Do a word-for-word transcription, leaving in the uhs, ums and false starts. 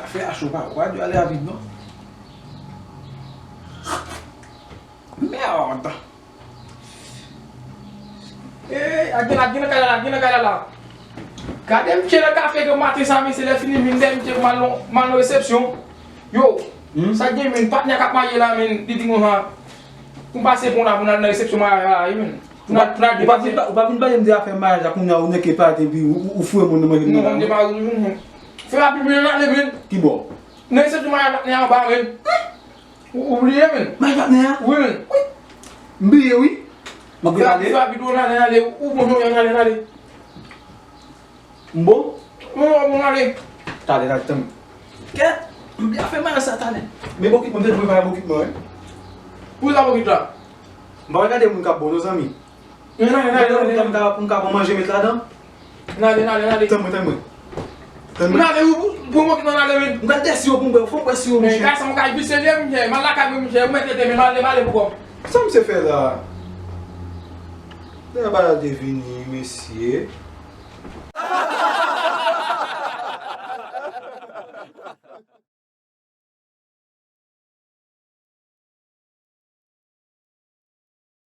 Afè a cho pa, ou pa dwe ale rapid non. Merde! Ey, ak gen la, gen nan kay la, gen nan kay la la. Gade misye nan kafe gen maten sa, mesye, lè fini vin dèyè misye pou m al nan, m al nan resepsyon. Yo, sa gen menm patnè k ap marye la, menm, li di konsa, pou m pase pran la pou n al nan resepsyon maryaj la, wi, menm. Pou n al, pou n al depanse. Ou pa vin, ou pa vin pale m de afè maryaj la, kounye a ou nèke pale epi ou, ou, ou foure moun nan manje. Non, m te mari, wi, menm. Fè rapid, menm, n ale, menm. Ki bò? Nan resepsyon maryaj patnè anba, menm. Ou, ou bliye, menm? Maryaj patnè a? Wi, menm. Wi. M bliye, wi. Mwen gen ale. Fè rapid, w ale, ale. Ou bon, non, ale, ale. M bon? Wi, w bon, ale. Talè, talè, tann. Kèt! M byen fè maryaj sa talè. Men bokit mwen, m te dwe bay bokit mwen, wi. Pou sa bokit la? M pa gade moun k ap bon, non, zanmi. N ale, n ale, n ale. Pou m ka pran manje met ladan. N ale, n ale, n ale. Tann mwen, tann mwen. Tann mwen. N ale, ou, pou mwen ki nan ale, men. M pral dèsi yo pou m bwè, fò m bwè siwo, monchè. Men kay sa yon kay visye vye, monchè. M al lakay mwen, monchè. Ou mèt rete, men m ale, m ale pou kò m. Sa misye fè la? Nèg pa te vini, mesye.